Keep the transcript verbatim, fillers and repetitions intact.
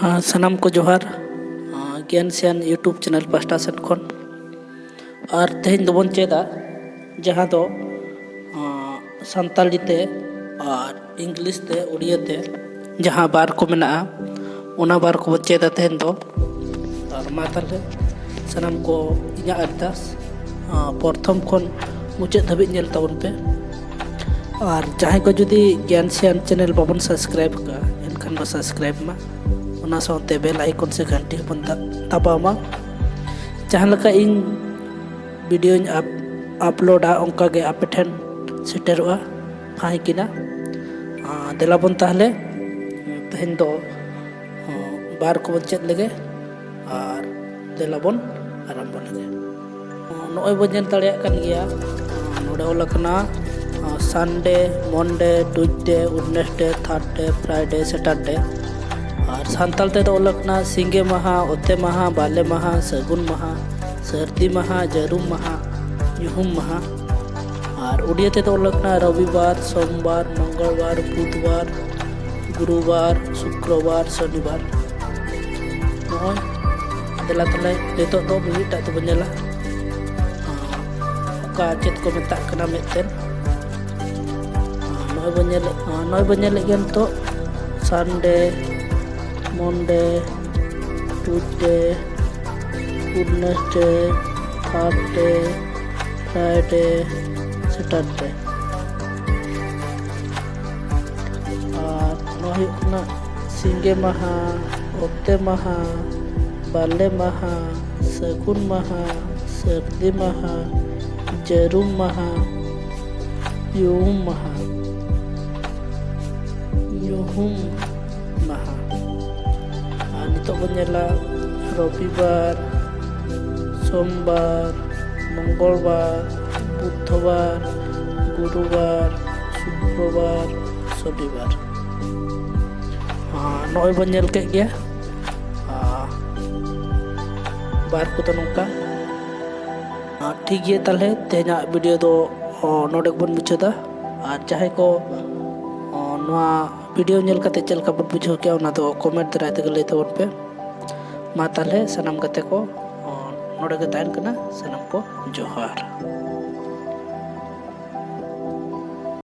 ᱟᱨ ᱥᱟᱱᱟᱢ ᱠᱚ ᱡᱚᱦᱟᱨ, ᱟᱨ ᱜᱮᱭᱟᱱ ᱥᱮᱭᱟᱱ YouTube ᱪᱮᱱᱮᱞ ᱯᱟᱦᱴᱟ ᱥᱮᱫ ᱠᱷᱚᱱ᱾ ᱟᱨ ᱛᱮᱦᱮᱧ ᱫᱚᱵᱚᱱ ᱪᱮᱫᱟ ᱡᱟᱦᱟᱸ ᱫᱚ, ᱟᱨ ᱥᱟᱱᱛᱟᱲᱤ ᱛᱮ ᱟᱨ ᱤᱝᱞᱤᱥ ᱛᱮ ᱩᱲᱤᱭᱟᱹ ᱛᱮ ᱡᱟᱦᱟᱸ ᱵᱟᱨ ᱠᱚ ᱢᱮᱱᱟᱜᱼᱟ, ᱚᱱᱟ ᱵᱟᱨ ᱠᱚᱵᱚᱱ ᱪᱮᱫᱟ ᱛᱮᱦᱮᱧ ᱫᱚ᱾ ᱟᱨ ᱢᱟ ᱛᱟᱦᱞᱮ ᱥᱟᱱᱟᱢ ᱠᱚ ᱤᱧᱟᱹᱜ ᱟᱨᱫᱟᱥ, ᱟᱨ ᱯᱨᱚᱛᱷᱚᱢ ᱠᱷᱚᱱ ᱢᱩᱪᱟᱹᱫ ᱫᱷᱟᱹᱵᱤᱡ ᱧᱮᱞ ᱛᱟᱵᱚᱱ ᱯᱮ᱾ ᱟᱨ ᱡᱟᱦᱟᱸᱭ ᱠᱚ ᱡᱩᱫᱤ ᱜᱮᱭᱟᱱ ᱥᱮᱭᱟᱱ ᱪᱮᱱᱮᱞ ᱵᱟᱵᱚᱱ ᱥᱟᱵᱥᱠᱨᱟᱭᱤᱵ ᱟᱠᱟᱫᱼᱟ, ᱮᱱᱠᱷᱟᱱ ᱵᱚ ᱥᱟᱵᱥᱠᱨᱟᱭᱤᱵ ᱢᱟ, ᱚᱱᱟ ᱥᱟᱶᱛᱮ ᱵᱮᱞ ᱟᱭᱠᱚᱱ ᱥᱮ ᱜᱷᱟᱱᱴᱤ ᱦᱚᱸᱵᱚᱱ ᱫᱟ-, ᱫᱟᱵᱟᱣ ᱢᱟ᱾ ᱡᱟᱦᱟᱸ ᱞᱮᱠᱟ ᱤᱧ ᱵᱷᱤᱰᱤᱭᱳᱧ ᱟᱯ-, ᱟᱯᱞᱳᱰᱟ, ᱚᱱᱠᱟ ᱜᱮ ᱟᱯᱮ ᱴᱷᱮᱱ ᱥᱮᱴᱮᱨᱚᱜᱼᱟ ᱯᱷᱟᱸᱭ ᱠᱤᱱᱟ᱾ ᱟᱨ ᱫᱮᱞᱟ ᱵᱚᱱ ᱛᱟᱦᱞᱮ ᱛᱮᱦᱮᱧ ᱫᱚ, ᱟᱨ ᱵᱟᱨ ᱠᱚᱵᱚᱱ ᱪᱮᱫ ᱞᱮᱜᱮ ᱟᱨ ᱫᱮᱞᱟ ᱵᱚᱱ ᱟᱨᱟᱢᱵᱚ ᱞᱮᱜᱮ᱾ ᱱᱚᱜᱼᱚᱭ ᱵᱚᱱ ᱧᱮᱞ ᱫᱟᱲᱮᱭᱟᱜ ᱠᱟᱱ ᱜᱮᱭᱟ, ᱱᱚᱰᱮ ᱚᱞ ᱟᱠᱟᱱᱟ, ᱥᱟᱱᱰᱮ, ᱢᱚᱱᱰᱮ, ᱴᱩᱭᱥᱰᱮ, ᱳᱭᱮᱰᱱᱮᱥᱰᱮ, ᱛᱷᱟᱨᱥᱰᱮ, ᱯᱷᱨᱟᱭᱰᱮ, ᱥᱮᱴᱟᱨᱰᱮ᱾ ᱟᱨ ᱥᱟᱱᱛᱟᱲ ᱛᱮᱫᱚ ᱚᱞ ᱟᱠᱟᱱᱟ ᱥᱤᱸᱜᱮ ᱢᱟᱦᱟ, ᱚᱛᱮ ᱢᱟᱦᱟ, ᱵᱟᱞᱮ ᱢᱟᱦᱟ, ᱥᱟᱹᱜᱩᱱ ᱢᱟᱦᱟ, ᱥᱟᱹᱨᱫᱤ ᱢᱟᱦᱟ, ᱡᱟᱹᱨᱩᱢ ᱢᱟᱦᱟ, ᱧᱩᱦᱩᱢ ᱢᱟᱦᱟ᱾ ᱟᱨ ᱩᱲᱤᱭᱟᱹ ᱛᱮᱫᱚ ᱚᱞ ᱟᱠᱟᱱᱟ ᱨᱚᱵᱤᱵᱟᱨ, ᱥᱳᱢᱵᱟᱨ, ᱢᱚᱝᱜᱚᱞᱵᱟᱨ, ᱵᱩᱫᱷᱵᱟᱨ, ᱜᱩᱨᱩᱵᱟᱨ, ᱥᱩᱠᱨᱚᱵᱟᱨ, ᱥᱚᱱᱤᱵᱟᱨ᱾ ᱱᱚᱜᱼᱚᱭ, ᱫᱮᱞᱟ ᱛᱟᱦᱞᱮ ᱱᱤᱛᱚᱜ ᱫᱚ ᱢᱤᱢᱤᱫᱴᱟᱜ ᱛᱮᱵᱚᱱ ᱧᱮᱞᱟ᱾ ᱚᱠᱟ ᱪᱮᱫ ᱠᱚ ᱢᱮᱛᱟᱜ ᱠᱟᱱᱟ ᱢᱤᱫᱴᱮᱱ᱾ ᱱᱚᱜᱼᱚᱭ ᱵᱚᱱ ᱧᱮᱞᱮᱫ, ᱱᱚᱜᱼᱚᱭ ᱵᱚᱱ ᱧᱮᱞᱮᱫ ᱜᱮᱭᱟ ᱱᱤᱛᱚᱜ ᱥᱟᱱᱰᱮ, ᱢᱚᱱᱰᱮ, ᱴᱩᱭᱥᱰᱮ, ᱳᱭᱮᱰᱱᱮᱥᱰᱮ, ᱛᱷᱟᱨᱥᱰᱮ, ᱯᱷᱨᱟᱭᱰᱮ, ᱥᱮᱴᱟᱨᱰᱮ᱾ ᱟᱨ ᱱᱚᱣᱟ ᱦᱩᱭᱩᱜ ᱠᱟᱱᱟ ᱥᱤᱸᱜᱮ ᱢᱟᱦᱟ, ᱚᱛᱮ ᱢᱟᱦᱟ, ᱵᱟᱞᱮ ᱢᱟᱦᱟ, ᱥᱟᱹᱜᱩᱱ ᱢᱟᱦᱟ, ᱥᱟᱹᱨᱫᱤ ᱢᱟᱦᱟ, ᱡᱟᱹᱨᱩᱢ ᱢᱟᱦᱟ, ᱧᱩᱦᱩᱢ ᱢᱟᱦᱟ, ᱧᱩᱦᱩᱢ ᱢᱟᱦᱟ᱾ ᱟᱨ ᱱᱤᱛᱚᱜ ᱵᱚᱱ ᱧᱮᱞᱟ ᱨᱚᱵᱤᱵᱟᱨ, ᱥᱳᱢᱵᱟᱨ, ᱢᱚᱝᱜᱚᱞᱵᱟᱨ, ᱵᱩᱫᱷᱵᱟᱨ, ᱜᱩᱨᱩᱵᱟᱨ, ᱥᱩᱠᱨᱚᱵᱟᱨ, ᱥᱚᱱᱤᱵᱟᱨ᱾ ᱟᱨ ᱱᱚᱜᱼᱚᱭ ᱵᱚᱱ ᱧᱮᱞ ᱠᱮᱫ ᱜᱮᱭᱟ, ᱟᱨ ᱵᱟᱨ ᱠᱚᱫᱚ ᱱᱚᱝᱠᱟ᱾ ᱟᱨ ᱴᱷᱤᱠ ᱜᱮᱭᱟ, ᱛᱟᱦᱞᱮ ᱛᱮᱦᱮᱧᱟᱜ ᱵᱷᱤᱰᱤᱭᱳ ᱫᱚ, ᱚ, ᱱᱚᱰᱮ ᱜᱮᱵᱚᱱ ᱢᱩᱪᱟᱹᱫᱟ᱾ ᱟᱨ ᱡᱟᱦᱟᱸᱭ ᱠᱚ, ᱚ, ᱱᱚᱣᱟ ᱵᱷᱤᱰᱤᱭᱳ ᱧᱮᱞ ᱠᱟᱛᱮ ᱪᱮᱫ ᱞᱮᱠᱟ ᱵᱚᱱ ᱵᱩᱡᱷᱟᱹᱣ ᱠᱮᱜᱼᱟ, ᱚᱱᱟ ᱫᱚ ᱠᱚᱢᱮᱱᱴ ᱫᱟᱨᱟᱭ ᱛᱮᱜᱮ ᱞᱟᱹᱭ ᱛᱟᱵᱚᱱ ᱯᱮ᱾ ᱢᱟ ᱛᱟᱦᱚᱞᱮ ᱥᱟᱱᱟᱢ ᱜᱟᱛᱮ ᱠᱚ, ᱱᱚᱰᱮ ᱜᱮ ᱛᱟᱦᱮᱱ ᱠᱟᱱᱟ᱾ ᱥᱟᱱᱟᱢ ᱠᱚ ᱡᱚᱦᱟᱨ᱾